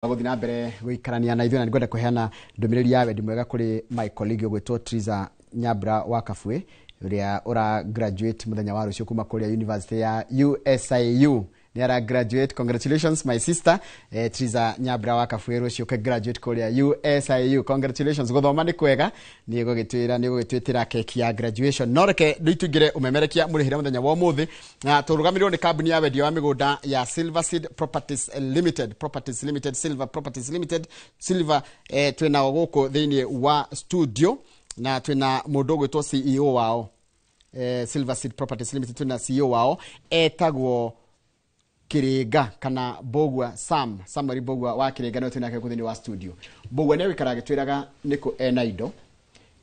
Gũthiĩ na mbere gũikarania na ithuĩ, na nĩngwenda kũheana ndũmĩrĩri ya wendi mwega kũrĩ my colleague ũgwĩtwo Triza Nyambura wa Kabue, ũrĩa ũra graduate mũthenya wa rũciũ kuma kũrĩa university ya USIU. Nĩ ara graduate. Congratulations, my sister, Triza Nyambura wa Kabue, rũciũ ke graduate kũrĩa USIU. Congratulations, gũthoma nĩ kwega. Nĩ gũgĩtwĩra, nĩ gũgĩtwĩtĩra keki ya graduation. No reke nĩtũingĩre ũmemerekia mũrĩhĩre mũthenya wa ũmũthĩ, na tũrũgamĩrĩrwo nĩ kambuni ya wendia wa mĩgũnda ya Silver Seed Properties Limited, Properties Limited, Silver Properties Limited, Silver. Twĩnao gũkũ thĩinĩ wa studio na twĩna mũndũ ũgwĩtwo CEO wao, Silver Seed Properties Limited. Twĩna CEO wao etagwo Kiringa kana Mbogua Sam, Samuel Mbogua wa Kiringa, nĩwe twĩnake gũkũ thĩinĩ wa studio. Mbogua nĩ agũikara agĩtwĩraga nĩkũ ena indo,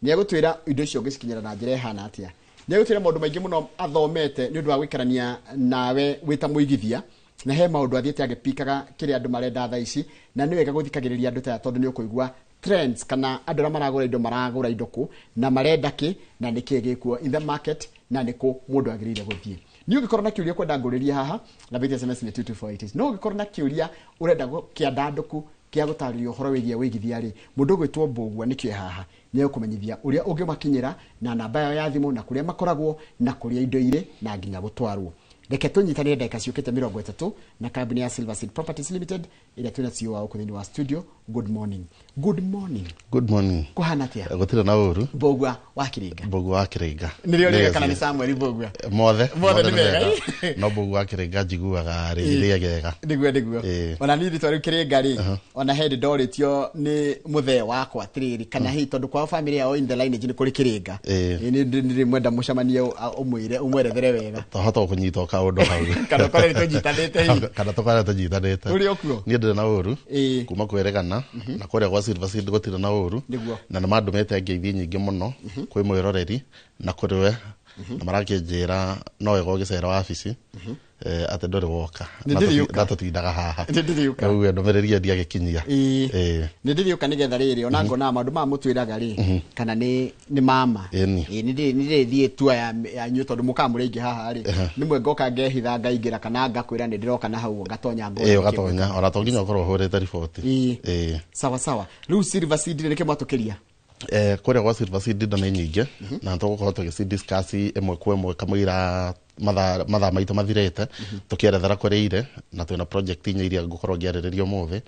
nĩ egũtwĩra indo icio ũngĩcikinyĩra na njĩra ĩhana atĩa, nĩ egũtwĩra maũndũ maingĩ mũno athomete nĩ ũndũ wa gũikarania nawe wĩ ta mũigithia, na he maũndũ athiĩte agĩpikaga kĩrĩa andũ marenda thaa ici, na nĩ wega gũthikagĩrĩria andũ taya tondũ nĩ ũkũigua trends kana andũ arĩa maragũra indo maragũra indo kũ na marenda kĩ na nĩ kĩ gĩkuo in the market na nĩ kũ mũndũ agĩrĩire gũthiĩ. Nĩ ũngĩkorwo na kĩũria kwenda ngũrĩrie haha na bit SMS nĩ 22486. No ũngĩkorwo na kĩũria ũrenda kĩandandũku kĩa gũtarĩria ũhoro wĩgiĩ wĩigithia rĩ, mũndũ ũgwĩtwo Mbũgua nĩkĩo haha nĩ egũkũmenyithia ũrĩa ũngĩmakinyĩra na namba yao ya thimũ na kũrĩa makoragwo na kũrĩa indo irĩ na nginya gũtwarwo. Reke tũnyitanĩre ndagĩka ciũkĩte 30 na kambuni ya Silver Seed Properties Limited ĩrĩa twĩna CEO wao gũkũ thĩinĩ wa studio. Good morning, good morning. Good morning. Kũhana atĩa? Gũtirĩ na ũru. Mbũgua wa Kĩrĩnga. Mbũgua wa Kĩrĩnga. Nĩrĩo rĩega kana nĩ Samuel Mbũgua? Mothe. Mothe nĩ mega. No Mbũgua wa Kĩrĩnga njiguaga rĩgega. Nĩguo. Ona niĩ rĩtwa rĩu Kĩrĩnga rĩ, ona he hĩndĩ ndorĩtio nĩ mũthee wakwa atĩrĩrĩ, kana hihi tondũ kwao family yao in the lineage nĩ kũrĩ Kĩrĩnga. Nĩ ndĩrĩ mwenda mũcemanie ũmwĩre ũmwerethere wega. Twahota kũnyita kaũndũ hau. Kana ũkore nĩ tũnyitanĩte hihi. Kana tũkore tũnyitanĩte. Ũrĩ okuo? Niĩ ndĩrĩ na ũru. Kuma kwĩrĩgana na kũrĩa gwa Silver Seed gũtirĩ na ũru. Na nĩ mandũmĩte ngeithi nyingĩ mũno kwĩ mwĩroreri na kũrĩ we, na marakĩnjĩra no wega ũgĩcera wabici, atĩ ndũrĩ woka. Nĩ ndĩrĩũka. Na tũtindaga haha. Nĩ ndĩrĩũka. Rĩu ndũmĩrĩri ĩyo ndiagĩkinyia. Nĩ ndĩrĩũka nĩgetha rĩrĩ ona ngonaga maũndũ maya mũtwĩraga rĩ kana nĩ mama. Nĩ ndĩrĩthiĩ tua yanyu tondũ mũkaga mũrĩ aingĩ haha rĩ, nĩmwe ngoka ngehitha ngaingĩra kana ngakwĩra nĩ ndĩroka na hau ngatonya ngona. Ũgatonya ona to nginya ũkorwo ũhũrĩte riboti. Sawa sawa. Rĩu Silver Seed rĩ, nĩkĩ mwatũkĩria? Kũrĩa gwa Silver Seed indo nĩ nyingĩ na tũgũkorwo tũgĩci discuss ĩmwe kwa ĩmwe kamũira mathaa maitũ mathirĩte, tũkĩerethera kũrĩa irĩ, na twĩna project inya iria ngũkorwo ngĩarĩrĩria ũmũthĩ,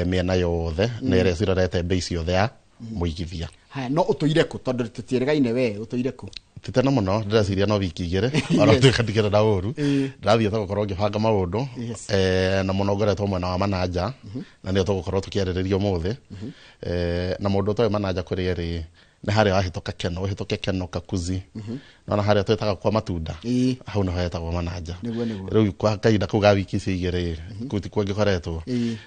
mĩena yothe na ĩrĩa cirorete bei ciothe ya mũigithia. Haya, no ũtũire kũ tondũ tũtiĩrĩgaine we ũtũire kũ? Ti tene mũno, ndĩreciria no wiki 2, ona tuĩka ndigĩrĩ na ũru. Ndĩrathiĩte gũkorwo ngĩbanga maũndũ, na mũno ngoretwo mwena wa Manaja, na nĩyo tũgũkorwo tũkĩarĩrĩria ũmũthĩ. Na mũndũ ũtoĩ Manaja kũrĩa ĩrĩ, nĩ harĩa wahĩtũka Keno, ũhĩtũke Keno Kakuzi. Nona harĩa twĩtaga kwa matunda. Hau nĩho hetagwo Manaja. Nĩguo. Rĩu kwa kahinda kau ga wiki icio 2, kũu tikuo ngĩkoretwo.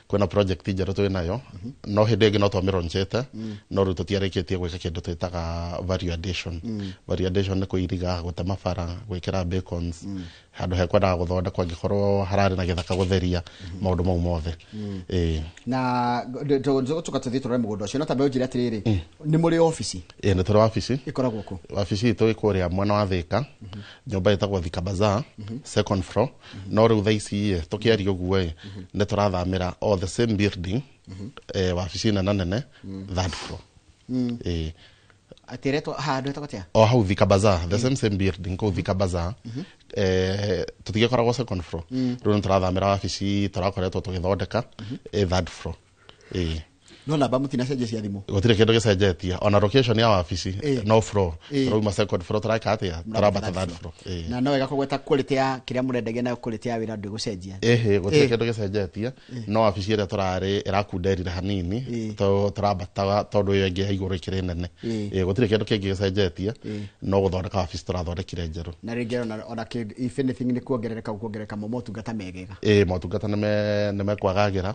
Kwĩna project njerũ twĩ nayo, no hĩndĩ ĩngĩ no twamĩronchete, no rĩu tũtiarĩkĩtie gwĩka kĩndũ twĩtaga value addition. Value addition nĩ kũiriga, gũtema bara, gwĩkĩra bacons, handũ hekwendaga gũthondekwo angĩkorwo hararĩ na gĩthaka gũtheria, maũndũ mau mothe. Na tũka tũthiĩ tũrore mũgũnda ũcio, no tambe ũnjĩre atĩrĩrĩ, nĩ mũrĩ obici? Nĩ tũrĩ wabici. Ĩkoragwo kũ? Wabici itũ ĩ kũrĩa mwena wa Thĩka, nyũmba ĩtagwo Thika Bazaar, second floor. No rĩu thaa ici ĩ, tũkĩaria ũguo ĩ, nĩ tũrathamĩra o the same building, wabici nene nene, third floor. Atĩ ĩretwo handũ hetagwo atĩa? O hau Thika Bazaar, the same building kũu Thika Bazaar. Tũtigĩkoragwo second floor. Rĩu nĩ tũrathamĩra wabici tũrakoretwo tũgĩthondeka, third floor. No namba mũtinacenjia cia thimũ? Gũtirĩ kĩndũ gĩcenjetie, ona location ya wabici no floor. Tũrauma second floor tũreka atĩa? Tũrambata third floor. Na no wega kũgweta quality ya kĩrĩa mũrendagia nayo, quality ya wĩra ndĩgũcenjia. Ĩhĩ, gũtirĩ kĩndũ gĩcenjetie, no wabici ĩrĩa tũrarĩ ĩrakunderire hanini, tũrambata tondũ ĩyo ĩngĩ ya igũrũ ĩkĩrĩ nene. Gũtirĩ kĩndũ kĩngĩ gĩcenjetie, no gũthondeka wabici tũrathondekire njerũ. Na rĩngĩ ona if anything nĩ kuongerereka kuongerereka motungata megega. Motungata nĩ mekwagagĩra.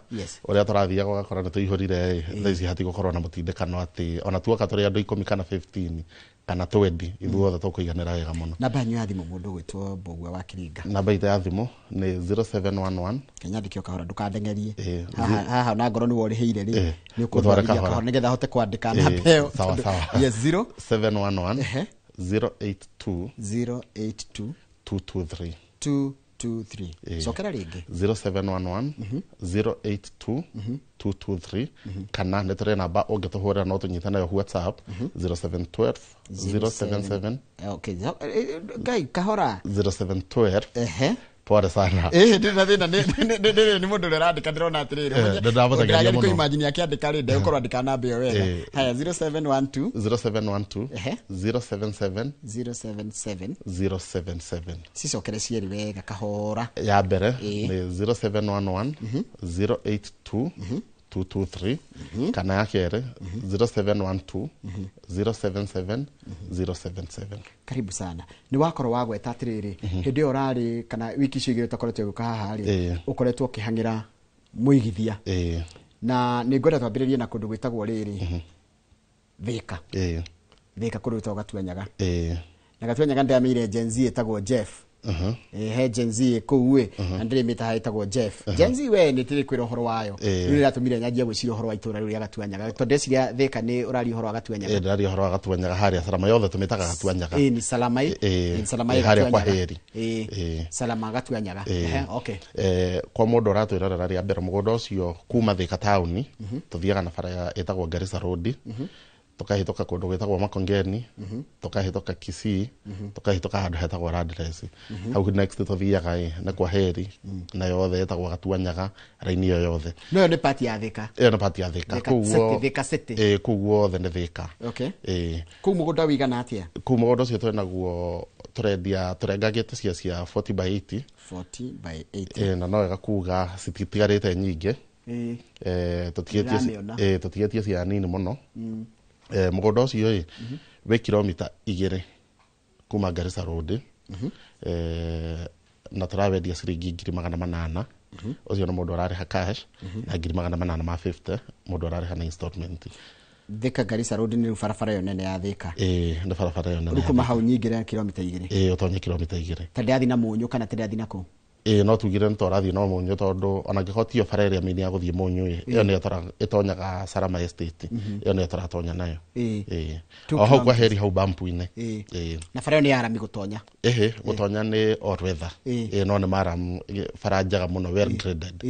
Ũrĩa tũrathiaga ũgakora nĩ tũihũrire, thaa ici hatigũkorwo na mũtindĩkano atĩ ona tuoka tũrĩ andũ 10 kana 15 kana 20, ithuothe tũkũiganĩra wega mũno. Namba yanyu ya thimũ mũndũ ũgwĩtwo Mbũgua wa Kĩringa? Namba itũ ya thimũ nĩ 0711. Kenya andĩke o kahora, ndũkandengerie. Haha ona ngorwo nĩwe ũrĩhĩire rĩ, nĩ Gũtwara ũkũndwarithia kahora. kahora nĩgetha hote kwandĩka namba ĩyo. Sawa, sawa. Yes, 0 711 Ehe. 082 082 223. 2 223. Cokera rĩngĩ. 0711 082 223, kana nĩ tũrĩ namba ũngĩtũhũrĩra no tũnyite nayo WhatsApp, 0712 077. Okay, ngai kahora. 0712. Ehe. Pole sana. Ĩĩ, ndĩrĩ na thĩna, nĩ mũndũ ũrĩa ũrandĩka, ndĩrona atĩrĩrĩ. Ndĩramũthengeria mũno. Kũimagine akĩandĩka rĩ, ndegũkorwo andĩka namba ĩyo wega. Haya, 0712. 0712. Ehe. 077. 077. 077. Cicokere cierĩ wega kahora. Ya mbere Ĩĩ. nĩ 0711 082 223, kana ya kerĩ 0712 077 077. Karibu sana. Nĩ wakorwo wagweta atĩrĩrĩ, hĩndĩ ĩyo ũrarĩ kana wiki icio igĩrĩ ũtakoretwo ũgĩũka haha rĩ, ũkoretwo ũkĩhang'ĩra mũigithia. Na nĩ ngwenda twambĩrĩrie na kũndũ gwĩtagwo rĩrĩ, Thĩka. Thĩka, kũndũ gwĩtagwo Gatuanyaga. Na Gatuanyaga ndĩramĩire Gen Z ĩtagwo Jeff. He Gen Z kũu ĩ, na ndĩrĩmĩta haha ĩtagwo Jeff. Gen Z we nĩ tĩrĩ kwĩra ũhoro wayo. Rĩu nĩratũmire nyanjie gwĩciria ũhoro wa itũra rĩu rĩa Gatuanyaga, tondũ ndeciria Thĩka nĩ ũraria ũhoro wa Gatuanyaga. Ndĩraria ũhoro wa Gatuanyaga harĩa Salama yothe tũmĩtaga Gatuanyaga. Ĩ, ni Salama ĩ. Ni Salama ĩ. Harĩa kwa Gatuanyaga. Heri. Salama Gatuanyaga. Ehe, okay. Kwa mũndũ ũratwĩrorera rĩa mbere, mũgũnda ũcio kuma Thĩka taũni tũthiaga na bara ĩtagwo Garissa Road, tũkahĩtũka kũndũ gwĩtagwo Makongeni, tũkahĩtũka Kisii, tũkahĩtũka handũ hetagwo Landress. Hau next tũthiaga ĩ nĩ kwa Heri, na yothe ĩtagwo Gatuanyaga, raini ĩyo yothe. No ĩyo nĩ part ya Thĩka. Ĩyo nĩ part ya Thĩka. Thĩka City, Thĩka City. Kũu guothe nĩ Thĩka. Kũu mũgũnda wĩigana atĩa? Kũu mũgũnda ũcio twĩnaguo tũrendia tũrengagĩte cia 40 by 80. 40 by 80. Na no wega kuga citigarĩte nyingĩ. Tũtigĩtie Ndĩramĩona. Tũtigĩtie cia nini mũno. Mũgũnda ũcio ĩ wĩ kilomita 2 kuma Garissa Road. Na tũrawendia ciringi 800,000. Ũcio nĩ mũndũ ũrarĩha cash, na 850,000 mũndũ ũrarĩha na installment. Thĩka Garissa Road nĩ rĩu barabara ĩyo nene ya Thĩka? Nĩ barabara ĩyo nene Rĩu ya kuma hau nyingĩre kilomita 2? Ũtonye kilomita 2. Ta ndĩrathiĩ na Mũnyũ kana ta ndĩrathiĩ na kũ? No tugire nĩ tũrathiĩ no Mũnyũ, tondũ ona angĩkorwo tiyo bara ĩrĩa main ya gũthiĩ Mũnyũ ĩ, ĩyo nĩyo ĩtonyaga Salama Estate, ĩyo nĩyo tũratonya nayo. Two O hau kwa kilometers. Heri hau bampu-inĩ. Na bara ĩyo nĩ ya rami gũtonya? Ĩhĩ, gũtonya nĩ all weather. No nĩ maram, bara njega mũno, well graded.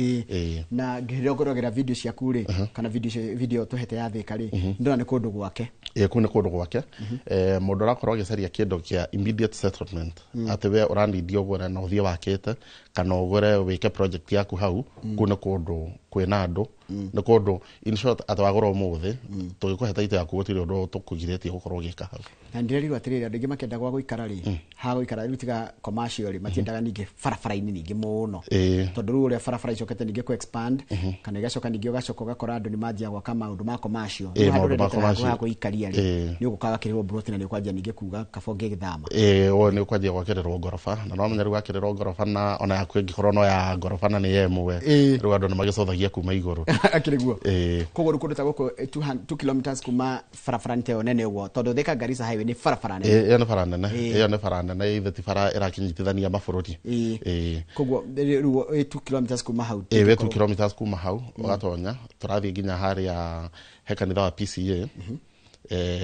Na ngĩrĩa ngũrogera video ciaku rĩ, kana video video tũhete ya Thĩka rĩ, ndĩrona nĩ kũndũ gwake. Kũu nĩ kũndũ gwake. Mũndũ ũrakorwo agĩcaria kĩndũ kĩa immediate settlement, atĩ we ũranindia ũgũre na ũthiĩ wakĩte kana ũgũre wĩke project yaku hau, kũu nĩ kũndũ kwĩna andũ, nĩ kũndũ in short atĩ wagũra ũmũthĩ tũgĩkũhe title yaku, gũtirĩ ũndũ tũkũgirĩtie gũkorwo ũgĩka hau. Na ndĩrerirwo atĩrĩrĩ, andũ aingĩ makĩenda gwa gũikara rĩ, ha gũikara rĩu tiga commercial rĩ, matiendaga ningĩ barabara-inĩ ningĩ mũno, tondũ rĩu ũrĩa barabara icokete ningĩ ku expand kana igacoka ningĩ ũgacoka ũgakora andũ nĩ manjia gwaka maũndũ ma commercial. Rĩu handũ maũndũ ma ũrendete commercial. ha gũikaria rĩ, nĩ ũgũka wakĩrĩrwo plot na nĩ ũkwanjia ningĩ kuga kaba ũngĩgĩthama. Ũyũ nĩ ũkwanjia gwakĩrĩrwo ngoroba, na no menya rĩu wakĩrĩrwo ngoroba na ona yaku ĩngĩkorwo no ya ngoroba na nĩ ya ĩmwe, rĩu andũ nĩ magĩcothagia kuma igũrũ. Akĩrĩ guo. Koguo rĩu kũndũ ta gũkũ 2 kilometers kuma barabara ĩyo nene ũguo, tondũ Thika Garissa Highway nĩ barabara nene. Ĩyo nĩ bara nene, ĩyo nĩ bara nene, ithe ti bara ĩrakĩnyitithania mabũrũri. Koguo rĩu 2 kilometers kuma hau? Wĩ 2 kilometers kuma hau ũgatonya, tũrathiĩ nginya harĩa he kanitha wa PCA.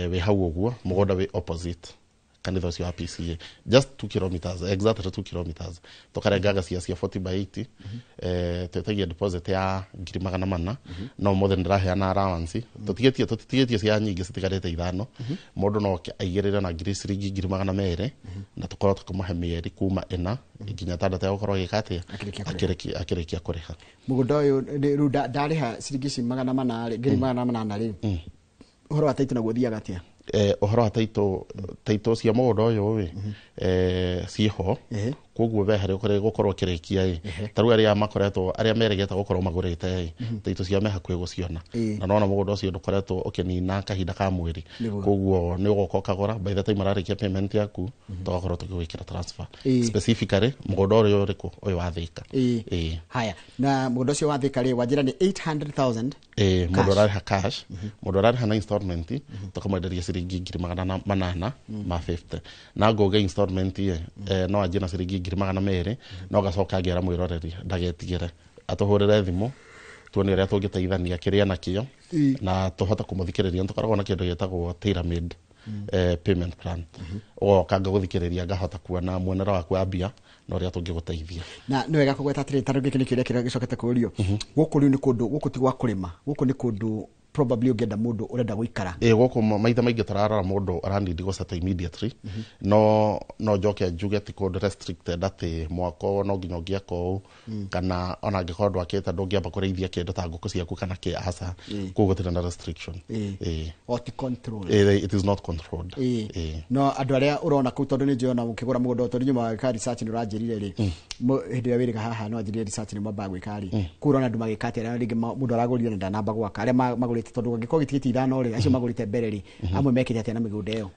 Wĩ hau ũguo, mũgũnda wĩ opposite kanitha ũcio wa PCA, just 2 kilometers, exactly 2 kilometers. Tũkarengaga cia 40 by 80. Twĩtagia deposit ya 400,000, no ũmũthĩ nĩndĩraheana allowance. Tũtigĩtie cia nyingĩ, citigarĩte ithano. Mũndũ no oke aigĩrĩre na ciringi 200,000, na tũkorwo tũkĩmũhe mĩeri kuma 4 nginya 6 ya gũkorwo agĩka atĩa? Akĩrĩkia kũrĩha. Akĩrĩkia kũrĩha. Mũgũnda ũyũ rĩu ndarĩha ciringi ici 800 rĩ, 800,000 rĩ, ũhoro wa taitũ naguo ũthiaga atĩa? Ũhoro wa taitũ cia mũgũnda ũyũ rĩ, ciĩho. Koguo we harĩa ũkũrĩ gũkorwo ũkĩrĩkia ĩ, ta rĩu arĩa makoretwo, arĩa meregete gũkorwo magũrĩte ĩ, taitũ cia me hakuhĩ gũciona. Na nona mũgũnda ũcio ndũkoretwo ũkĩnina kahinda ka mweri. Koguo nĩ ũgoka ũkagũra, by the time ũrarĩkia payment yaku tũgakorwo tũgĩgwĩkĩra transfer. Specifically mũgũnda ũrĩa ũrĩkũ? Ũyũ wa Thĩka. Haya, na mũgũnda ũcio wa Thĩka rĩ, wanjĩra nĩ 800,000? Mũndũ Cash. ũrarĩha cash. Mũndũ ũrarĩha na installment tũkamwenderia ciringi 850,000, na ngũge installment ĩ, no anjie na ciringi 200,000, no gacoka ngera mwĩroreri ndagetigĩre, atũhũrĩre thimũ tuone ũrĩa tũngĩteithania kĩrĩa nakĩo na tũhote kũmũthikĩrĩria. Nĩ tũkoragwo na kĩndũ gĩtagwo tailor made. payment plan. Ũgoka ngagũthikĩrĩria, ngahota kuona muonere waku wa mbia na ũrĩa tũngĩgũteithia. Na nĩ wega kũgweta atĩrĩ, tarĩu gĩkĩ nĩ kĩũria kĩrĩa gĩcokete kũũrio. Gũkũ rĩu nĩ kũndũ, gũkũ ti gwa kũrĩma, gũkũ nĩ kũndũ probably ũngĩenda mũndũ ũrenda gũikara. Ĩ, gũkũ maita maingĩ tũrarora mũndũ aranindi gũceta immediately, no njoke njuge ti kũndũ restricted atĩ mwako no nginya ũngĩaka ũũ, kana ona angĩkorwo ndwakĩte ndũngĩamba kũrĩithia kĩndũ ta ngũkũ ciaku kana kĩ, aca, kũu gũtirĩ na restriction. Ĩ. O ti control. Ĩ, it is not controlled. Ĩ. No andũ arĩa ũrona kũu, tondũ nĩ njũĩ ona mũkĩgũra mũgũnda, tondũ nyuma gwĩka research nĩ ũranjĩrire rĩ, hĩndĩ ĩrĩa wĩrĩga haha no wanjĩrire research nĩ mwambaga gwĩka rĩ, kũu ũrona andũ magĩka atĩa, arĩa rĩngĩ mũndũ aragũrire na ndanamba gwaka, arĩa magũrĩte, tondũ angĩkorwo gĩtigĩti ithano rĩ, acio magũrĩte mbere rĩ, amwe mekĩte atĩa na mĩgũnda ĩyo?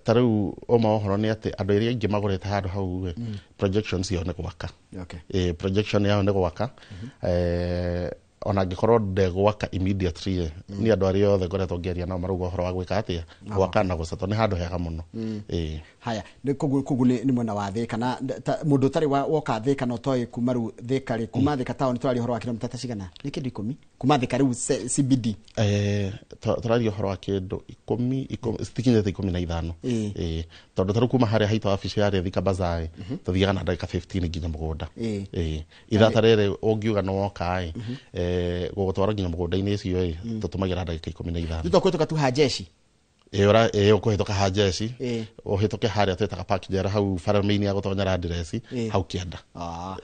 Ta rĩu ũma wa ũhoro nĩ atĩ andũ arĩa aingĩ magũrĩte handũ hau ĩ, projection ciao nĩ gwaka. Projection yao nĩ gwaka. Ona angĩkorwo ndegwaka immediately ĩ, nĩ andũ arĩa othe ngoretwo ngĩaria nao marauga ũhoro wa gwĩka atĩa, gwaka na gũcetwo nĩ handũ hega mũno. Ĩ. Haya, nĩ koguo nĩ mwena wa Thĩka, na mũndũ ũtarĩ woka Thĩka na ũtoĩ kuma rĩu Thĩka rĩ, kuma Thĩka taũni tũraria ũhoro wa kilomita ta cigana? Nĩ kĩndũ 10 kuma Thĩka rĩu CBD? Tũraria ũhoro wa kĩndũ ikũmi, citikinyĩte 15. Ĩ, tondũ tarĩu kuma harĩa haitũ wabici yarĩ Thika Bazaar ĩ, tũthiaga na ndagĩka 15 nginya mũgũnda. Ĩ, ithaa ta rĩrĩ ũngiuga nĩ woka ĩ, gũgũtwara nginya mũgũnda-inĩ ũcio ĩ, tũtũmagĩra ndagĩka 15. Thutha kũhĩtũka tu Hajeshi. Ĩ, ĩ, ũkũhĩtũka Hajeshi, ũhĩtũke harĩa twĩtaga Park Njera, hau bara-inĩ ya gũtonyera address, hau kĩanda.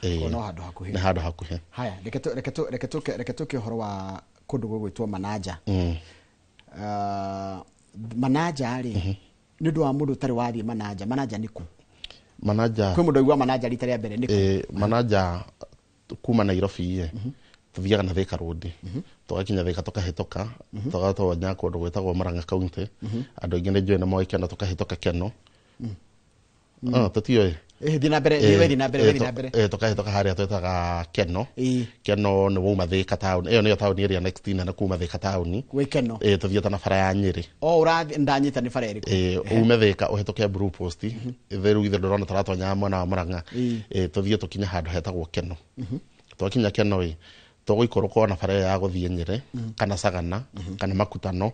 Ĩ, no handũ hakuhĩ. Nĩ handũ hakuhĩ. Haya, reke tũke ũhoro wa kũndũ gũgwĩtwo Manaja. Manaja rĩ, nĩ ũndũ wa mũndũ ũtarĩ wathiĩ Manaja, Manaja nĩ kũ? Manaja. Kwĩ mũndũ aigua Manaja rita rĩa mbere, nĩ kũ? Ĩ, Manaja kuma Nairobi ĩ, tũthiaga na Thika Road, tũgakinya Thika, tũkahĩtũka, tũgatonya kũndũ gwĩtagwo Murang'a County. Andũ aingĩ nĩ njũĩ nĩ moĩ Keno, tũkahĩtũka Keno. Ah, tũtiũĩ? Thiĩ na mbere, thiĩ, we thiĩ na mbere, we thiĩ na mbere. Tũkahĩtũka harĩa twĩtaga Keno. Keno nĩ wauma Thika town, ĩyo nĩyo taũni ĩrĩa next nene kuma Thika taũni. Gwĩ Keno. Tũthiĩte na bara ya Nyĩrĩ. O ũrathiĩ, ndanyita nĩ bara ĩrĩkũ. Ume Thika ũhĩtũke Blue Post, rĩu ithe ndũrona tũratonya mwena wa Murang'a. Tũthiĩ tũkinye handũ hetagwo Keno. Twakinya Keno ĩ, tũgũikũrũka ona bara ĩyo ya gũthiĩ Nyĩrĩ kana Sagana kana Makutano,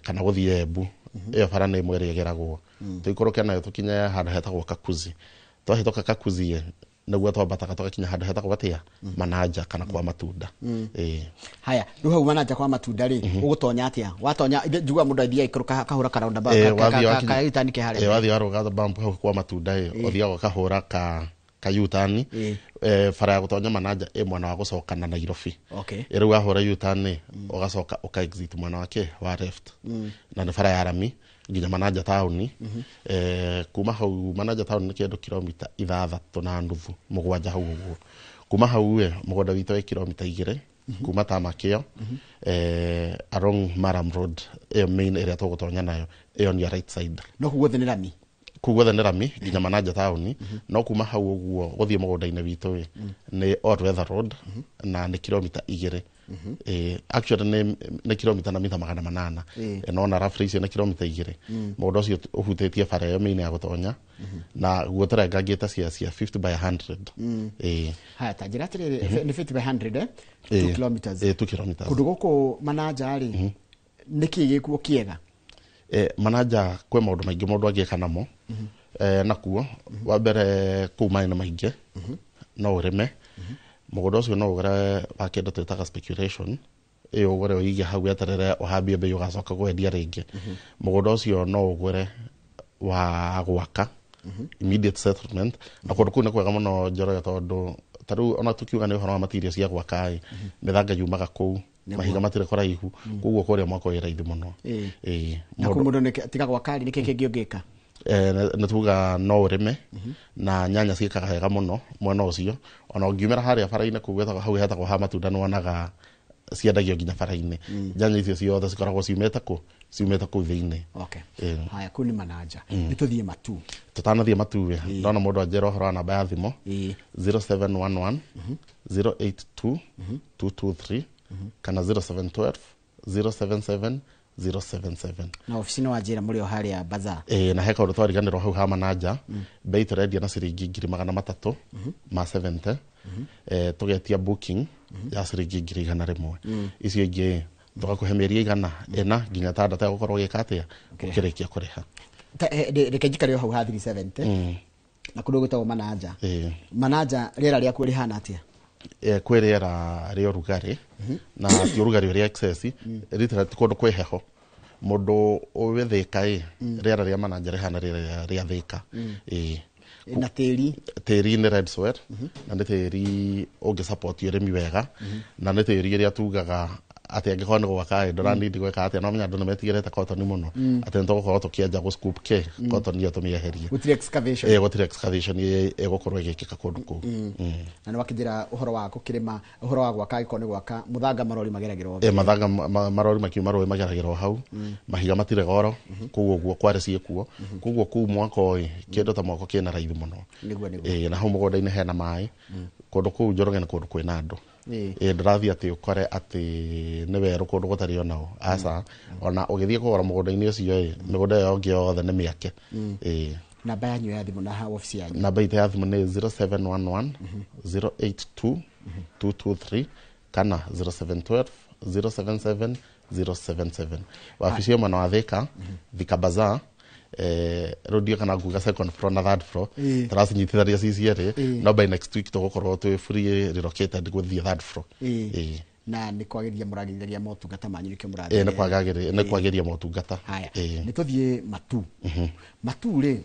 kana gũthiĩ Embu, ĩyo bara nĩ ĩmwe ĩrĩa ĩgeragwo. Tũikũrũke nayo tũkinye handũ hetagwo Kakuzi. Twahĩtũka Kakuzi ĩ, nĩguo twambataga tũgakinya handũ hetagwo atĩa, Manaja kana kwa Matunda. Ĩ. Haya, rĩu hau Manaja kwa Matunda rĩ, ũgũtonya atĩa? Watonya, njiguaga mũndũ athiaga ikũrũka kahũra ka roundabout, Wathiĩ wakinya- ka U-turn ke harĩa. Ĩ, wathiĩ warũga bump hau kwa Matunda ĩ, ũthiaga ũkahũra ka U-turn. Bara ya gũtonya Manaja ĩ mwena wa gũcoka na Nairobi. Ĩ, rĩu wahũra U-turn ĩ, ũgacoka ũka exit mwena wa kĩ, wa left, na nĩ bara ya rami nginya Manaja taũni. Kuma hau Manaja taũni nĩ kĩndũ kilomita 6.5, 7 hau ũguo. Kuma hau ĩ, mũgũnda witũ wĩ kilomita 2 kuma tarmac ĩyo, along Murram Road ĩyo main ĩrĩa tũgũtonya nayo, ĩyo nĩ right side. No kũu guothe nĩ rami? Kũu guothe nĩ rami nginya Manaja taũni, no kuma hau ũguo gũthiĩ mũgũnda-inĩ witũ ĩ, nĩ all weather road na nĩ kilomita 2. Actually nĩ kilomita na mita 800. No na roughly icio nĩ kilomita 2. Mũgũnda ũcio ũhutĩtie bara ĩyo main ya gũtonya, na guo tũrengangĩte cia 50 by 100. Haya, ta njĩra atĩrĩrĩ, nĩ 50 by 100, eh? 2 kilometers. 2 kilometers. Kũndũ gũkũ Manaja rĩ, nĩ kĩĩ gĩkuo kĩega? Manaja kwĩ maũndũ maingĩ mũndũ angĩka namo. Nakuo wa mbere kũu maĩ nĩ maingĩ, no ũrĩme mũgũnda ũcio, no ũgũre wa kĩndũ twĩtaga speculation, ĩyo ũgũre ũige hau weterere ũhambie mbei ũgacoka kwendia rĩngĩ. Mũgũnda ũcio no ũgũre wa gwaka immediate settlement, na kũndũ kũu nĩ kwega mũno Njoroge, tondũ ta rĩu ona tũkiuga nĩ ũhoro wa material cia gwaka ĩ, mĩthanga yumaga kũu, mahiga matirĩ kũraihu, koguo kũrĩa mwako wĩ raithi mũno. Na kũu mũndũ tiga gwaka rĩ, nĩkĩ kĩngĩ ũngĩka? Nĩ tuga no ũrĩme na nyanya ciĩkaga wega mũno mwena ũcio. Ona ũngiumĩra harĩa bara-inĩ kũu gwĩtagwo, hau hetagwo ha Matunda, nĩ wonaga ciendagio nginya bara-inĩ. Nyanya icio ciothe cikoragwo ciumĩte kũ, ciumĩte kũu thĩinĩ. Haya, kũu nĩ Manaja. Nĩ tũthiĩ Matu. Tũtanathiĩ Matu ĩ, ndona mũndũ anjĩra ũhoro wa namba ya thimũ, 0711 082 223 kana 0712 077 077. Na obici nĩ wanjĩra mũrĩ o harĩa bazaar. Ĩ, na he kaũndũ twariganĩrwo hau ha Manaja, bei tũrendia na ciringi 370,000 ma 70, tũgetia booking ya ciringi 100,000. Icio ingĩ Tũgakũhe mĩeri ĩigana ĩna nginya 6 ya gũkorwo ũgĩka atĩa, ũkĩrĩkia kũrĩha. Reke njikare o hau ha 370 na kũndũ gwĩtagwo Manaja. Ĩĩ. Manaja rĩera rĩakuo rĩhana atĩa? Kwĩ rĩera rĩa ũrugarĩ, na ti ũrugarĩ ũrĩa excess, literally ti kũndũ kwĩ heho. Mũndũ ũĩ Thĩka ĩ, rĩera rĩa Manaja rĩhana rĩera rĩa Thĩka, ĩĩ. Na tĩri? Tĩri nĩ red soil, na nĩ tĩri ũngĩ support ũrĩmi wega, na nĩ tĩri ĩrĩa tugaga atĩ angĩkorwo nĩ gwaka ĩ, ndũranindi gwĩka atĩa. No menya andũ nĩ metigĩrĩte cotton mũno, atĩ nĩ tũgũkorwo tũkĩenja gũ scoop kĩ cotton ĩyo tũmĩeherie. Gũtirĩ excavation? Ĩ, gũtirĩ excavation ĩgũkorwo ĩgĩkĩka kũndũ kũu. Na nĩ wakĩnjĩra ũhoro wa gũkĩrĩma, ũhoro wa gwaka, angĩkorwo nĩ gwaka, mũthanga marori mageragĩra Ĩ, mathanga marori makiuma rũĩ mageragĩra o hau. Mahiga matirĩ goro kũu ũguo, kware ciĩkuo koguo kũu mwako ĩ, kĩndũ ta mwako kĩna raithi mũno. Nĩguo. Ĩ, na hau mũgũnda-inĩ hena maĩ. Kũndũ kũu, Njoroge, nĩ kũndũ kwĩna andũ. Ĩ, ndũrathiĩ atĩ ũkore atĩ nĩ werũ, kũndũ gũtarĩ onao, aca. Ona ũgĩthiĩ kũgũra mũgũnda-inĩ ũcio ĩ, mĩgũnda ĩyo ĩngĩ yothe nĩ mĩake, ĩ. Namba yanyu ya thimũ na ha wabici yanyu? Namba itũ ya thimũ nĩ 0711 082 223 kana 0712 077 077. Wabici ĩ mwena wa Thika, Thika Bazaar. Rĩu ndiũ kana nguga second floor na third floor. Tũracinyitithania ci cierĩ, no by next week tũgũkorwo twĩ fully relocated gũthiĩ third floor. Ĩĩ. Na nĩ kwagĩria mũragĩrithagia motungata manyu, nĩkĩo mũrathiĩ? Ĩĩ, nĩ kwagĩria motungata. Haya. Ĩĩ. Nĩ tũthiĩ Matu. Matu rĩ,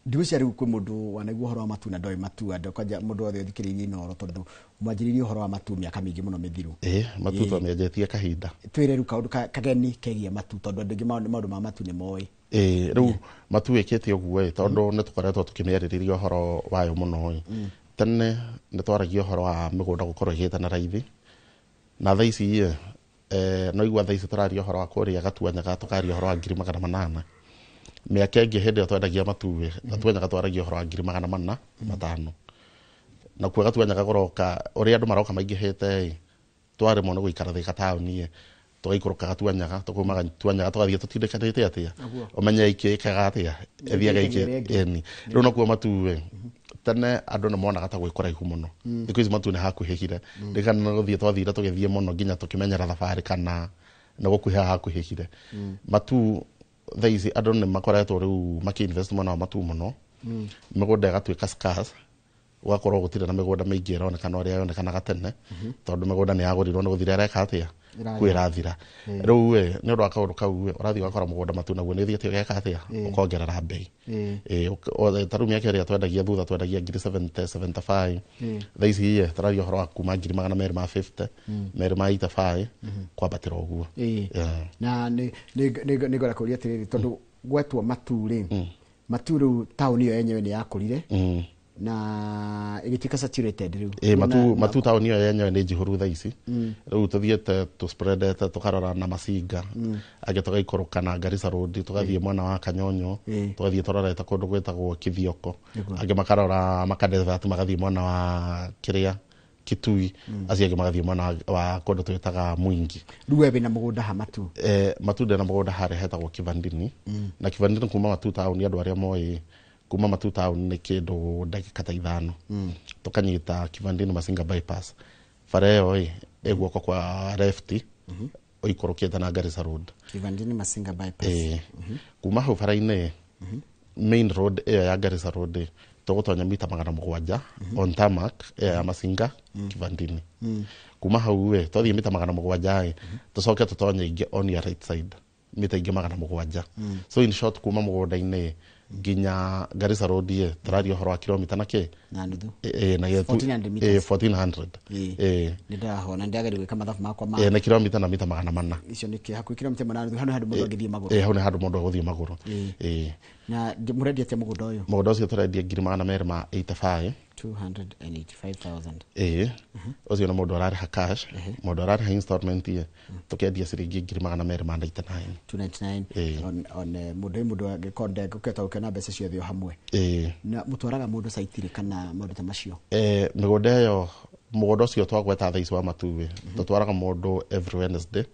ndigwĩciria rĩu kwĩ mũndũ wanaigua ũhoro wa Matu na ndoĩ Matu. Andũ kwanja mũndũ wothe ũthikĩrĩirie Inooro, tondũ mwanjĩrĩirie ũhoro wa Matu mĩaka mĩingĩ mũno mĩthiru. Ĩĩ, Matu twamĩanjĩtie kahinda. Twĩre rĩu kaũndũ kageni kegiĩ Matu, tondũ andũ aingĩ maũndũ ma Matu nĩ moĩ. Ĩĩ, rĩu Matu ĩkĩte ũguo ĩ, tondũ nĩ tũkoretwo tũkĩmĩarĩrĩria ũhoro wayo mũno ĩ. Tene nĩ twaragia ũhoro wa mĩgũnda gũkorwo ĩgĩte na raithi, na thaa ici ĩ, no igua thaa ici tũraria ũhoro wa kũrĩa Gatuanyaga, tũkaria ũhoro wa 800,000. Mĩaka ĩngĩ hĩndĩ ĩyo twendagia Matu ĩ, Gatuanyaga twaragia ũhoro wa 450,000. Nakuo Gatuanyaga kũroka ũrĩa andũ maroka maingĩhĩte ĩ, twaremwo nĩ gũikara Thika taũni ĩ, tũgaikũrũka Gatuanyaga, tũkauma Gatuanyaga tũgathiĩ tũtindĩkanĩte atĩa, ũmenye ikĩkaga atĩa, ĩthiaga ĩkagia ĩrĩa ĩngĩ. Ĩni rĩu nakuo Matu ĩ, tene andũ nĩ monaga ta gwĩ kũraihu mũno. Thikũ ici Matu nĩ hakuhĩhire. Rĩkana nĩ gũthiĩ twathire tũgĩthiĩ mũno nginya tũkĩmenyera thabarĩ, kana nĩ gũkuhĩha hakuhĩhire Matu. Thaa ici andũ nĩ makoretwo rĩu makĩ-invest mwena wa Matu mũno, mĩgũnda ĩgatuĩka scarce, gũgakorwo gũtirĩ na mĩgũnda mĩingĩ ĩronekana ũrĩa yonekanaga tene, tondũ mĩgũnda nĩ yagũrirwo, nĩ gũthira ĩreka atĩa. Ĩrathira. Kwĩ ĩrathira rĩu ĩ, nĩ ũndũ wa kaũndũ kau ĩ, ũrathiĩ ũgakora mũgũnda Matu naguo nĩ ũthiĩte ũgeka atĩa, ũkongerera mbei. Ĩ, ta rĩu mĩaka ĩrĩa twendagia thutha twendagia ngiri 70, 75. Thaa ici ĩ, tũraria ũhoro wa kuma 250,000, 285,000, kwambatĩra ũguo. Yeah. Na nĩ ngwenda kũria atĩrĩrĩ, tondũ gwetwo Matu rĩ, Matu rĩu taũni ĩyo yenyewe nĩ yakũrire na ĩgĩtuĩka saturated rĩu. Ĩ, Matu taũni ĩyo yenyewe nĩ njihũru thaa ici. Rĩu tũthiĩte tũspreadete, tũkarora na Macinga, angĩ tũgaikũrũka na Garissa Road, tũgathiĩ mwena wa Kanyonyo, tũgathiĩ tũrorete kũndũ gwĩtagwo Kithioko, angĩ makarora makadevert magathiĩ mwena wa kĩrĩa Kitui, acio angĩ magathiĩ mwena wa kũndũ twĩtaga Mwingi. Rĩu we wĩna mũgũnda ha Matu? Matu ndĩna mũgũnda harĩa hetagwo Kivandini. Na Kivandini kuma Matu taũni, andũ arĩa moĩ kuma Matu taũni nĩ kĩndũ ndagĩka ta 5. Tũkanyita Kivandini Masinga bypass, bara ĩyo ĩ ĩ guoko kwa left ũikũrũkĩte na Garissa Road. Kivandini Masinga bypass. Ĩĩ, kuma hau bara-inĩ, main road ĩyo ya Garissa Road ĩ, tũgũtonya mita 700 on tarmac ĩyo ya Masinga Kivandini. Kuma hau ĩ, twathiĩ mita 700 ĩ, tũcoke tũtonye ingĩ on your right side mita ingĩ 700. So in short, kuma mũgũnda-inĩ nginya Garissa Road ĩ, tũraria ũhoro wa kilomita na kĩ? Na nuthu. Ĩ, na 1400 meters. Ĩ, 1400. Ĩ. Nĩ ndĩrahona, nĩ ndĩrageria gwĩka mathabu makwa ma Ĩ, nĩ kilomita na mita 400. Icio nĩ hakuhĩ kilomita ĩmwe na nuthu. Hau nĩ handũ mũndũ angĩthiĩ magũrũ. Ĩ, hau nĩ handũ mũndũ agũthiĩ magũrũ. Ĩ. Na mũrendia atĩa mũgũnda ũyũ? Mũgũnda ũcio tũrendia 285,000. 285,000. Ĩĩ, ũcio nĩ mũndũ ararĩha cash. Mũndũ ararĩha installment ĩ, tũkendia ciringi 299,000. 299. Ĩĩ. On mũndũ mũndũ angĩkorwo ndegũkĩhota gũkĩona mbeca ciothe o hamwe? Ĩĩ. Na mũtwaraga mũndũ site rĩ, kana maũndũ ta macio? Mĩgũnda ĩyo, mũgũnda ũcio twagweta thaa ici wa Matu ĩ, tũtwaraga mũndũ every Wednesday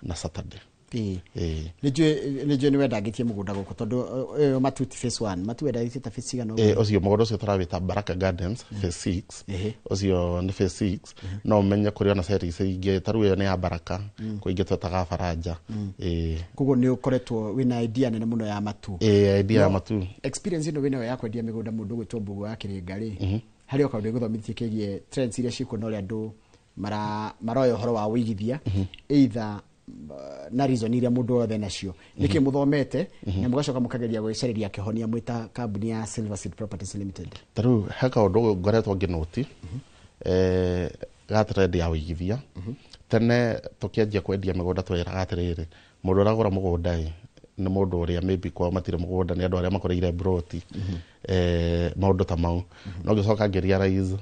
na Saturday. Ĩĩ. Ĩĩ. Nĩ njũĩ nĩ wendangĩtie mũgũnda gũkũ, tondũ ũyũ Matuti phase 1, Matu wendangĩtie ta phase cigana ũguo? Ũcio mũgũnda ũcio tũrawĩta Baraka Gardens phase 6. Ũcio nĩ phase 6, no ũmenye kũrĩ ona series ingĩ, ta rĩu ĩyo nĩ ya Baraka, kwĩ ingĩ twetaga Baranja. Ĩĩ. Koguo nĩ ũkoretwo wĩna idea nene mũno ya Matu. Ĩĩ, idea ya Matu. Experience ĩno wĩnayo ya kwendia mĩgũnda, mũndũ gwĩtwo Mbugu wa Kĩrĩnga rĩ, harĩ o kaũndũ ĩgũthomithie kĩgiĩ trends iria ciĩkuo na ũrĩa andũ maroya ũhoro wa ũigithia, either na reason iria mũndũ wothe nacio, nĩkĩ mũthomete na mũgacoka mũkageria gwĩcarĩria kĩhonia mwĩta kambuni ya Silver Seed Properties Limited? Ta rĩu he kaũndũ ngoretwo ngĩnũti ga trend ya ũigithia. Tene tũkĩanjia kwendia mĩgũnda, twĩraga atĩrĩrĩ, mũndũ ũragũra mũgũnda ĩ nĩ mũndũ ũrĩa maybe kwao matirĩ mũgũnda, nĩ andũ arĩa makũrĩire broti, maũndũ ta mau. No ngĩcoka ngĩrealize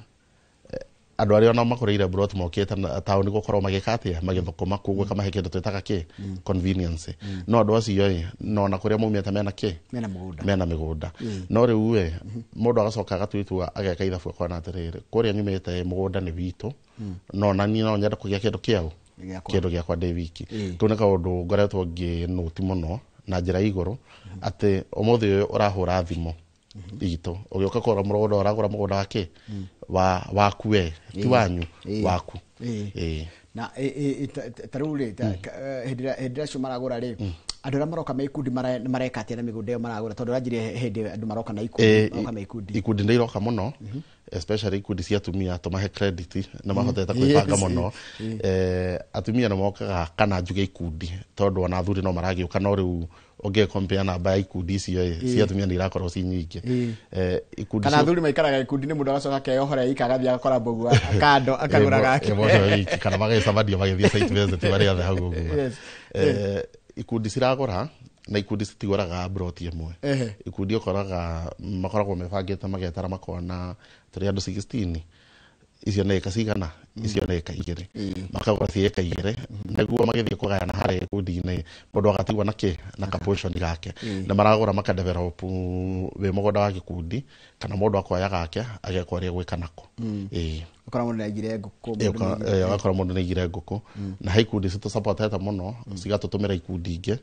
andũ arĩa ona makũrĩire broti mokĩte na taũni gũkorwo magĩka atĩa, magĩthũkũma, koguo ĩkamahe kĩndũ twĩtaga kĩ convenience. No andũ acio ĩ no ona kũrĩa maumĩte mena kĩ? Mena mũgũnda. Mena mĩgũnda. No rĩu ĩ mũndũ agacoka agatua itua, ageka ithabu, akona atĩrĩrĩ, kũrĩa nyumĩte ĩ, mũgũnda nĩ witũ, no na niĩ no nyende kũgĩa kĩndũ kĩao. Gĩakwa. Kĩndũ gĩakwa ndĩ wiki. Kĩu nĩ kaũndũ ngoretwo ngĩnũti mũno na njĩra ya igũrũ, atĩ ũmũthĩ ũyũ ũrahũra thimũ itũ ũgĩũka kũgũra mũgũnda, ũragũra mũgũnda wa kĩ wa waku we, ti wanyu. Waku. Ĩĩ. Na ta rĩu rĩ, hĩndĩ ĩrĩa acio maragũra rĩ, andũ arĩa maroka me ikundi mareka atĩa na mĩgũnda ĩyo maragũra? Tondũ ũranjirie hĩndĩ andũ maroka na ikundi, maroka me ikundi. Ikundi nĩ iroka mũno, especially ikundi cia atumia. Tũmahe credit, nĩ mahotete kwĩbanga mũno. Atumia nĩ mokaga, kana njuge ikundi, tondũ ona athuri no maragĩũka, no rĩu ũngĩ namba ya ikundi icio ĩ, cia atumia nĩ irakorwo ci nyingĩ. Ikundi Kana athuri maikaraga ikundi-inĩ, mũndũ agacoka akeyohora ika, agathiĩ agakora mbũgua kando, akagũra gake. Ĩmwe wiki, kana magagĩcemania magĩthiĩ site visit marĩ othe hau ũguo. Ikundi ciragũra, na ikundi citigũraga broti ĩmwe. Ikundi ũkoraga makoragwo mebangĩte, magetara, makona tũrĩ andũ 16, icio nĩ ĩka cigana, icio nĩ ĩka 2, makagũra ci ĩka 2, nĩguo magĩthiĩ kũgayana harĩa gĩkundi-inĩ, mũndũ agatigwo na kĩ na ka portion gake. Na maragũra makadevelop wĩ mũgũnda wa gĩkundi, kana mũndũ akoya gake ageka ũrĩa gwĩka nako. Ĩĩ. Ũkora mũndũ nĩaigire ngũkũ, mũndũ Ũgakora mũndũ nĩaigire ngũkũ, na he ikundi citũsupportete mũno, cigatũtũmĩra ikundi ingĩ.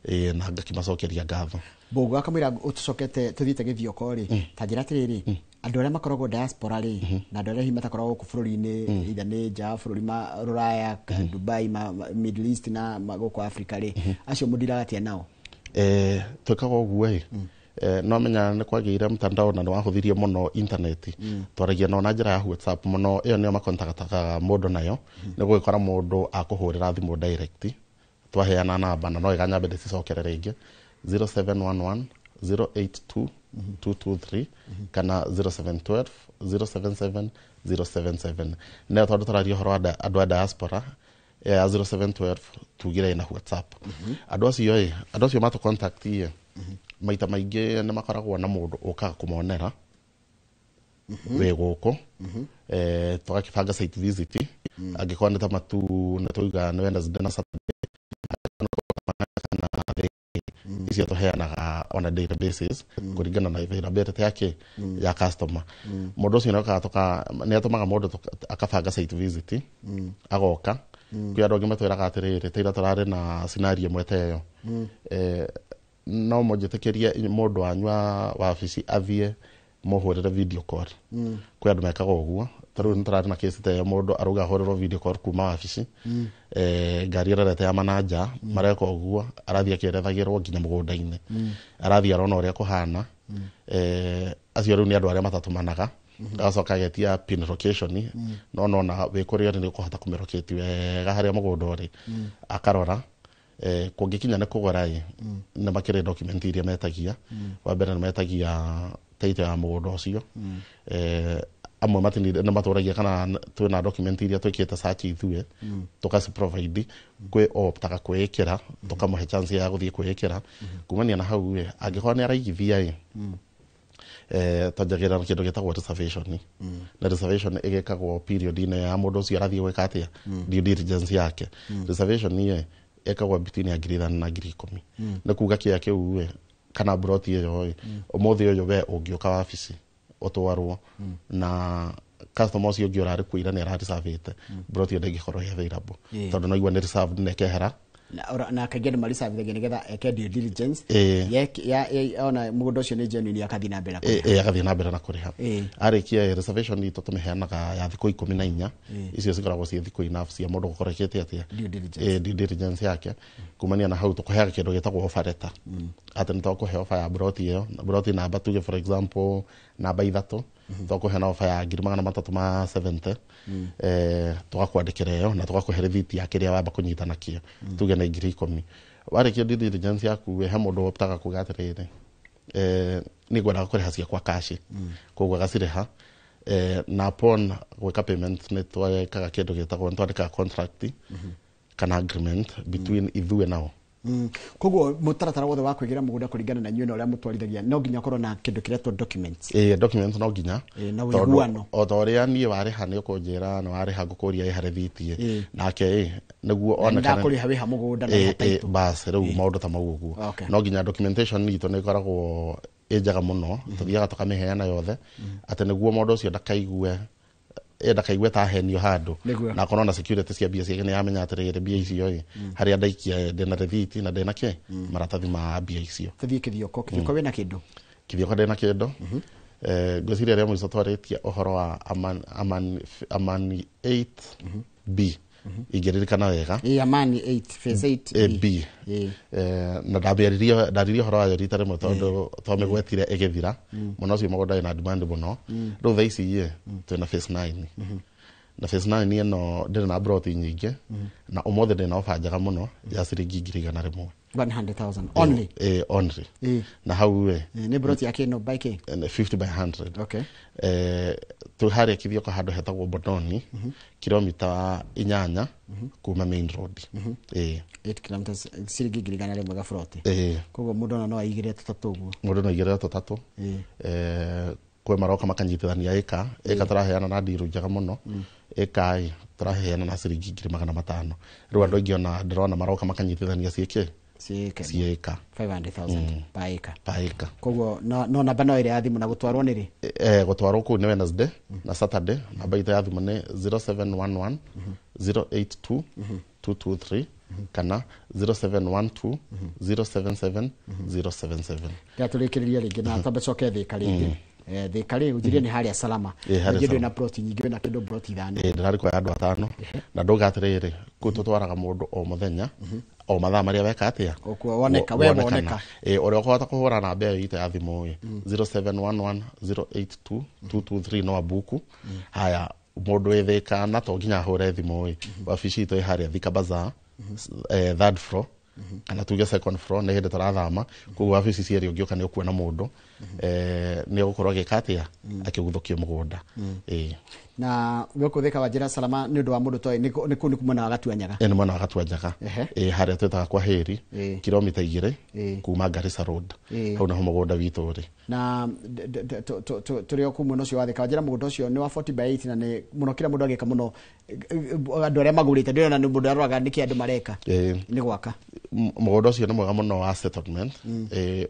Ĩĩ, na ngakimacokeria ngatho. Mbũgua, akamwĩra ũtũcokete tũthiĩte gĩthioko rĩ, ta njĩra atĩrĩrĩ, andũ arĩa makoragwo diaspora rĩ, na andũ arĩa hihi matakoragwo gũkũ bũrũri-inĩ, either nĩ nja wa bũrũri, ma rũraya, Dubai, Middle East na gũkũ Africa rĩ, acio mũndiraga atĩa nao? Twĩkaga ũguo ĩ, no menya nĩ kwagĩire mtandao na nĩ wahũthirie mũno intaneti. Twaragia nao na njĩra ya WhatsApp mũno, ĩyo nĩyo makontactaga mũndũ nayo. Nĩ gũgĩkora mũndũ akũhũrĩra thimũ direct, twaheana namba, na no ĩganyambe ndĩcicokere rĩngĩ, 0711 082 223 kana 0712 077 077. Nayo tondũ tũraria ũhoro wa andũ a diaspora, ĩyo ya 0712 tugire ĩna WhatsApp. Andũ acio ĩ, andũ acio matũ contact ĩ, maita maingĩ nĩ makoragwo na mũndũ ũkaga kũmonera wĩ gũkũ. Tũgakĩbanga site visit, angĩkorwo nĩ ta Matu, nĩ twauga nĩ Wednesday na Saturday kana icio tũheanaga on a daily basis kũringana na availability yake ya customer. Mũndũ ũcio nĩokaga nĩ atũmaga mũndũ akabanga site visit, agoka. Kwĩ andũ angĩ matwĩraga atĩrĩrĩ, ta ira tũrarĩ na scenario ĩmwe ta ĩyo, no mũnjĩtĩkĩrie mũndũ wanyu wa wabici athiĩ mũhũrĩre video call. Kwĩ andũ mekaga ũguo. Ta rĩu nĩ tũrarĩ na kesi ta ĩyo, mũndũ arauga ahũrĩrwo video call kuma wabici, ngari ĩrorete ya mananja, mareka ũguo, arathiĩ akĩerethagĩrwo nginya mũgũnda-inĩ, arathiĩ arona ũrĩa kũhana. Acio rĩu nĩ andũ arĩa matatũmanaga. Agacoka agetia pin location, no nona wĩ kũrĩa ũrĩ nĩ ũkũhota kũmĩlocate wega harĩa mũgũnda ũrĩ, akarora. Kũngĩkinya nĩ kũgũra ĩ, nĩ makĩrĩ document iria metagia. Wa mbere nĩ metagia title ya mũgũnda ũcio. Amwe nĩ matũragia kana twĩna document iria twĩkĩte search ithuĩ, tũkaci provide. Kwĩ optaga kwĩĩkĩra, tũkamũhe chance ya gũthiĩ kwĩĩkĩra. Kumania na hau ĩ, angĩkorwo nĩ araigithia ĩ, twanjagĩrĩra na kĩndũ gĩtagwo reservation. Na reservation ĩgĩkagwo period-inĩ ya mũndũ ũcio arathiĩ gwĩka atĩa, due diligence yake. Reservation ĩ ĩkagwo between ya 5,000 na 10,000. Nĩ kuga kĩa kĩu ĩ, kana broti ĩyo ĩ, ũmũthĩ ũyũ we ũngĩũka wabici ũtwarwo na customer ũcio ũngĩ ũrarĩ kuo ira nĩ arareservĩte, broti ĩyo ndĩngĩkorwo ĩ available, tondũ no igua nĩ reserved na ĩkehera. Na kaingĩ andũ maricabithagia nĩgetha eke due diligence ona mũgũnda ũcio nĩ genuine, akathiĩ na mbere na kũrĩha. Agathiĩ na mbere na kũrĩha. Arĩkia reservation itũ tũmĩheanaga ya thikũ 14. Icio cikoragwo ciĩ thikũ enough cia mũndũ gũkorwo ekĩte atĩa? Due diligence. Due diligence yake. Kumania na hau tũkũheaga kĩndũ gĩtagwo offer letter, atĩ nĩ tũkũhe offer ya broti ĩyo, broti namba, tuge for example namba 3, tũkũhe na offer ya 370,000. Tũgakwandĩkĩra ĩyo na tũgakũhe rĩthiti ya kĩrĩa wamba kũnyita nakĩo, tuge nĩ 10,000. Warĩkia due diligence yaku, he mũndũ ũtaga kuga atĩrĩrĩ, nĩ ngwendaga kũrĩha ciakwa cash, koguo agacirĩha. Na upon gwĩka payment nĩ twekaga kĩndũ gĩtagwo, nĩ twandĩkaga contract kana agreement between ithuĩ nao. Koguo mũtaratara wothe wa kwĩgĩra mũgũnda kũringana na inyuĩ na ũrĩa mũtwarithagia, no nginya ũkorwo na kĩndũ kĩretwo documents. Documents no nginya. Na Tondũ ũiguano. O ta ũrĩa niĩ warĩha nĩ ũkũnjĩra nĩ warĩha, ngũkũria ĩha rĩthiti. Nake nĩguo Na onekane ndakũrĩha wĩha mũgũnda na wĩha title. Bas rĩu maũndũ ta mau ũguo. No nginya documentation itũ nĩ ĩkoragwo ĩ njega mũno, tũthiaga tũkamĩheana yothe atĩ nĩguo mũndũ ũcio ndakaigue ta ahenio handũ. Na akorwo na security cia mbia ciake, nĩ amenya atĩrĩrĩ, mbia icio harĩa ndaikia ndĩna rĩthiti na ndĩna kĩ maratathi ma mbia icio. Tũthiĩ Kĩthioko. Kĩthioko wĩna kĩndũ? Kĩthioko ndĩna kĩndũ. Ngwĩciria rĩa mũico twarĩtie ũhoro wa Amani 8B, ingĩririkana wega. Amani 8 phase 8. A B. Na ndamĩaririe, ndaririe ũhoro wayo rita rĩmwe tondũ twamĩgwetire ĩgĩthira mũno. Ũcio mũgũnda wĩna demand mũno. Rĩu thaa ici twĩna phase 9, na phase 9 ĩno ndĩrĩ na broti nyingĩ, na ũmũthĩ ndĩna ofa njega mũno ya ciringi 100,000. 100,000 only? Only. Na hau Nĩ broti ya kĩno by kĩ? 50 by 100. Twĩ harĩa Kithioko, handũ hetagwo Bodoni, kilomita 8 kuma main road. 8 kilometers, ciringi 100,000 gaburoti. Koguo mũndũ ona no aigĩre tũtatũ ũguo. Mũndũ no aigĩrĩre tũtatũ. Kwĩ maroka makanyitithania ĩka ĩka, tũraheana na ndiru njega mũno. Ĩka tũraheana na ciringi 500,000. Rĩu andũ aingĩ ona ndĩrona maroka makanyitithania ciĩkĩ? Ciĩka. Ciĩka. 500,000 per acre. Pa ĩka. Koguo no namba no ĩrĩa ya thimũ, na gũtwarwo nĩ rĩ? Gũtwarwo kũu nĩ Wednesday na Saturday. Namba itũ ya thimũ nĩ 0711 082 223 kana 0712 077 077. Ndĩratũrĩkĩrĩria rĩngĩ na twambe coke Thĩka rĩngĩ. Thĩka rĩ, ũnjĩrie nĩ harĩa Salama. Harĩa Ningĩ ndwĩ Salama. na ploti nyingĩ, wĩna kĩndũ ploti 5. Ndĩrarĩ kwa andũ atano, na ndauga atĩrĩrĩ, kũu tũtwaraga mũndũ o mũthenya o mathaa marĩa weka atĩa? Ũkuo woneka, we Wonekana. woneka. Ũrĩa ũkũhota kũhũra namba ĩyo itũ ya thimũ 0711 082 223 no abuku. Haya, mũndũ wĩ Thĩka na to nginya ahũre thimũ, wabici itũ ĩ harĩa Thika Bazaar, third floor kana tuge second floor, nĩ hĩndĩ tũrathama. Koguo wabici cierĩ ũngĩũka nĩ ũkuona mũndũ, nĩ ũgũkorwo agĩka atĩa, akĩguthũkio mũgũnda. Na gũkũ Thĩka wa njĩra Salama, nĩ ũndũ wa mũndũ toĩ nĩ kũu nĩ mwena wa Gatuanyaga. Nĩ mwena wa Gatuanjaga. Harĩa twĩtaga kwa Hĩri, kilomita 2 kuma Garissa Road. Hau naho mũgũnda witũ ũrĩ. Na tũrĩ o kũu mwena ũcio wa Thĩka, wanjĩra mũgũnda ũcio nĩ wa 40 by 8, na nĩ mũno kĩrĩa mũndũ agĩka mũno, andũ arĩa magũrĩte ndĩrona nĩ mũndũ aroraga nĩkĩ andũ mareka. Nĩ gwaka. Mũgũnda ũcio nĩ mwega mũno wa settlement.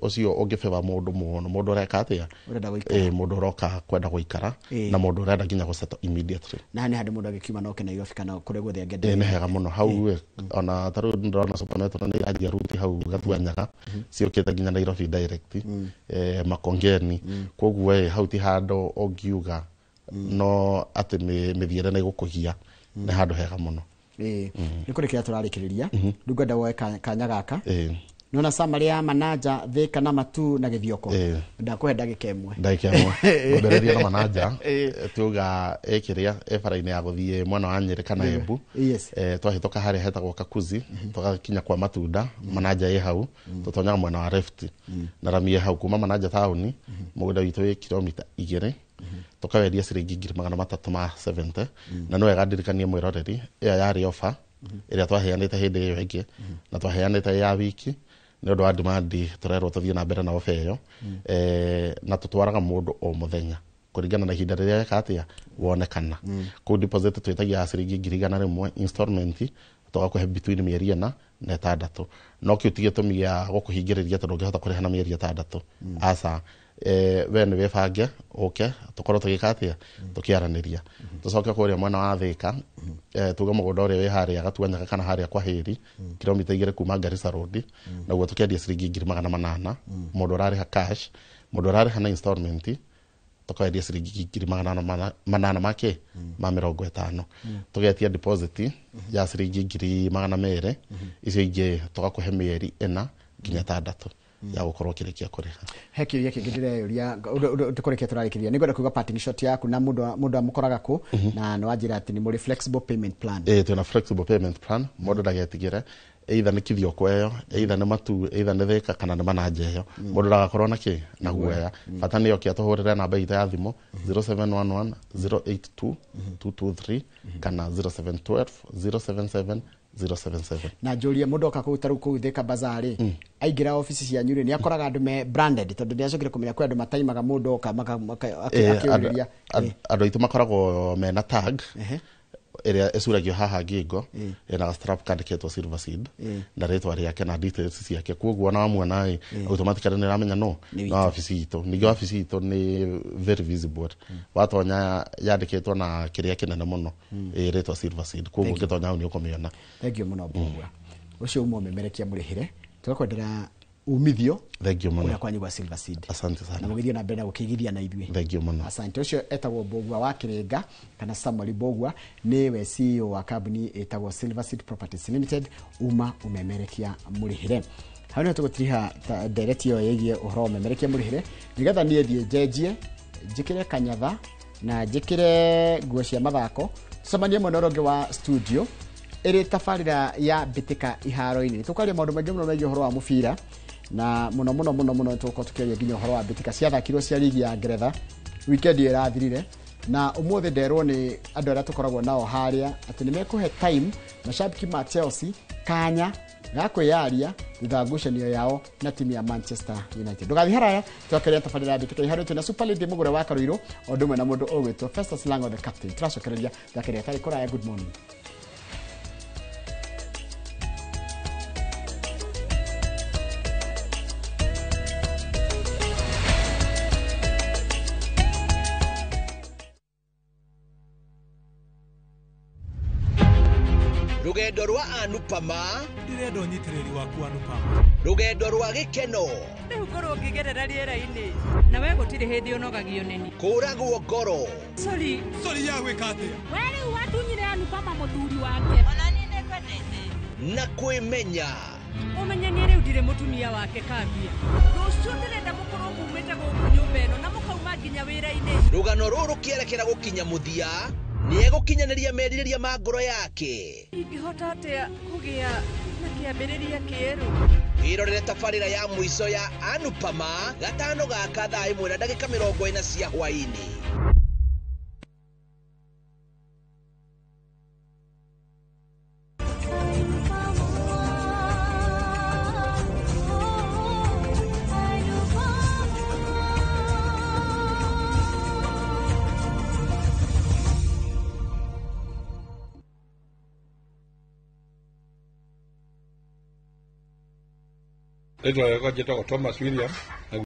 Ũcio ũngĩbeba mũndũ mũno, mũndũ ũreka atĩa? Ũrenda gũikara. Mũndũ ũroka kwenda gũikara na mũndũ ũrenda nginya gũsettle immediately. Na nĩ handũ mũndũ agĩkiuma no ke Nairobi kana kũrĩa guothe angĩenda. Nĩ hega mũno hau. Ona ta rĩu ndĩrona Super Metro nĩ iranjia ruti hau Gatuanyaga, ciũkĩte nginya Nairobi direct, Makongeni. Koguo hau ti handũ ũngiuga no atĩ mĩthiĩre nĩ ĩgũkũgia, nĩ handũ hega mũno. Nĩ kũrĩkĩra tũrarĩkĩrĩria, rĩu ngwenda woe kanya gaka. Nona summary ya Manaja, Thĩka na Matu na Gĩthioko. Ndakũhe ndagĩka 1. Ndagĩka 1. Ngwambĩrĩria na Manaja. Tuga ĩkĩrĩa ĩ bara-inĩ ya gũthiĩ mwena wa Nyĩrĩ kana Embu. Twahĩtũka harĩa hetagwo Kakuzi, tũgakinya kwa Matunda, Manaja ĩ hau, tũtonyaga mwena wa left na rami ĩ hau. Kuma Manaja taũni, mũgũnda witũ wĩ kilomita 2, tũkawendia ciringi 370,000. Na nĩ wega ndirikanie mwĩroreri, ĩyo yarĩ ofa ĩrĩa twaheanĩte hĩndĩ ĩyo ĩngĩ, na twaheanĩte ya wiki. Nĩ ũndũ wa demand tũrerwo tũthiĩ na mbere na ofa ĩyo. Na tũtwaraga mũndũ o mũthenya kũringana na ihinda rĩrĩa eka atĩa wonekana. Kũu deposit twĩtagia ciringi 100,000, installment tũgakũhe between mĩeri 4 na 6. No kĩu ti gĩtũmi gĩa gũkũhingĩrĩria tondũ ũngĩhota kũrĩha na mĩeri 6, aca. We nĩ wĩbange ũke tũkorwo tũgĩka atĩa, tũkĩaranĩria. Tũcoke kũrĩa mwena wa Thĩka, tuge mũgũnda ũrĩa wĩ harĩa Gatuanyaga kana harĩa kwa Hĩri, kilomita 2 kuma Garissa Road, naguo tũkendia ciringi 800,000 mũndũ ũrarĩha cash. Mũndũ ũrarĩha na installment tũkendia ciringi 850,000. Tũgetia deposit ya ciringi 200,000, icio ingĩ tũgakũhe mĩeri 4 nginya 6 ya gũkorwo ũkĩrĩkia kũrĩha. He kĩũria kĩngĩ ndĩreyũria tũkũrĩkia tũrarĩkĩria, nĩ ngwenda kuga parting shot yaku na mũndũ amũkoraga kũ, na nĩ wanjĩra atĩ nĩ mũrĩ flexible payment plan. Ĩĩ, twĩna flexible payment plan. Mũndũ ndagetigĩre, either nĩ Kithioko ĩyo, either nĩ Matu, either nĩ Thĩka kana nĩ Mananja ĩyo, mũndũ ndagakorwo na kĩ na guoya. Bata nĩ oke atũhũrĩre namba itũ ya thimũ 0711 082 223 kana 0712 077 077. Na njũrie, mũndũ oka kũu tarĩu kũu Thĩka Bazaar rĩ, aingĩra obici cianyu rĩ, nĩ akoraga andũ me branded? Tondũ nĩ acokire kũmenya kwĩ andũ mataimaga mũndũ oka akĩũrĩria. Andũ aitũ makoragwo mena tag ĩrĩa ĩcuragio haha ngingo, ĩna strap kandĩkĩtwo Silver Seed na rĩtwa rĩake na details ciake. Koguo ona wamuona ĩ, automatically nĩ ũramenya no no wabici itũ. Ningĩ wabici itũ nĩ very visible, watonya yandĩkĩtwo na kĩrĩa kĩnene mũno, rĩtwa Silver Seed. Koguo ũngĩtonya hau nĩ ũkũmĩona. Thank you mũno, Mbũgua. Ũcio uma ũmemerekia mũrĩhĩre, tũgakwendera umithio Thank you mũno. kũrĩa kwanyu gwa Silver Seed. Asante sana. Na mũgĩthiĩ na mbere na gũkĩigithia na ithuĩ. Thank you mũno. Asante. Ũcio etagwo Mbũgua wa Kĩrĩnga kana Samuel Mbũgua, nĩwe CEO wa kambuni ĩtagwo Silver Seed Properties Limited, uma ũmemerekia mũrĩhĩre. Hau nĩho tũgũtiriha ndereti ĩyo ĩgiĩ ũhoro wa ũmemerekia mũrĩhĩre, nĩgetha niĩ thiĩ njenjie, njĩkĩre kanyatha na njĩkĩre nguo cia mathako, tũcemanie mwena ũrĩa ũngĩ wa studio ĩrĩ tabarĩra ya mbĩtĩka iharo-inĩ. Tũkaria maũndũ maingĩ mũno megiĩ ũhoro wa mũbira, na mũno mũno mũno mũno tũgũkorwo tũkĩaria nginya ũhoro wa mbĩtĩka ciathakirwo cia ligi ya Ngeretha weekend ĩyo ĩrathirire. Na ũmũthĩ nderwo nĩ andũ arĩa tũkoragwo nao harĩa atĩ nĩ mekũhe time mashabiki ma Chelsea kanya ga kwĩyaria thutha wa ngucanio yao na timu ya Manchester United. Ndũgathiĩ haraya, twakeria tabarĩra ya mbĩtĩka iharo twĩna Super Lady Mũgũre wa Karũirũ, o ũndũ ũmwe na mũndũ ũgwĩtwo Festus Lango the captain. Tũracokereria thakeria tarĩ kũraya. Good morning. Rũgendo rwa Anupama. Ndĩrenda ũnyitĩrĩri waku, Anupama. Rũgendo rwa gĩkeno. Rĩu ngorwo ngĩgerera rĩera-inĩ na we gũtirĩ hĩndĩ ũnogagio nĩni. Kũragwo ngoro. Sorry. Sorry ya gwĩka atĩa? We rĩu watunyire Anupama mũthuri wake. Ona niĩ nĩngwendete. Na kwĩmenya. Ũmenye niĩ rĩu ndirĩ mũtumia wake kambia. Rũciũ ndĩrenda mũkorwo mumĩte gũkũ nyũmba ĩno na mũkauma nginya wĩra-inĩ. Rũgano rũrũ rũkĩerekera gũkinya mũthia, nĩ egũkinyanĩria merirĩria ma ngoro yake. Ingĩhota atĩa kũgĩa na kĩambĩrĩria kĩerũ? Wĩrorere tabarĩra ya mũico ya Anupama gatano gaka thaa 1:40 cia hwaĩ-inĩ. Rĩtwa rĩakwa njĩtagwo Thomas William.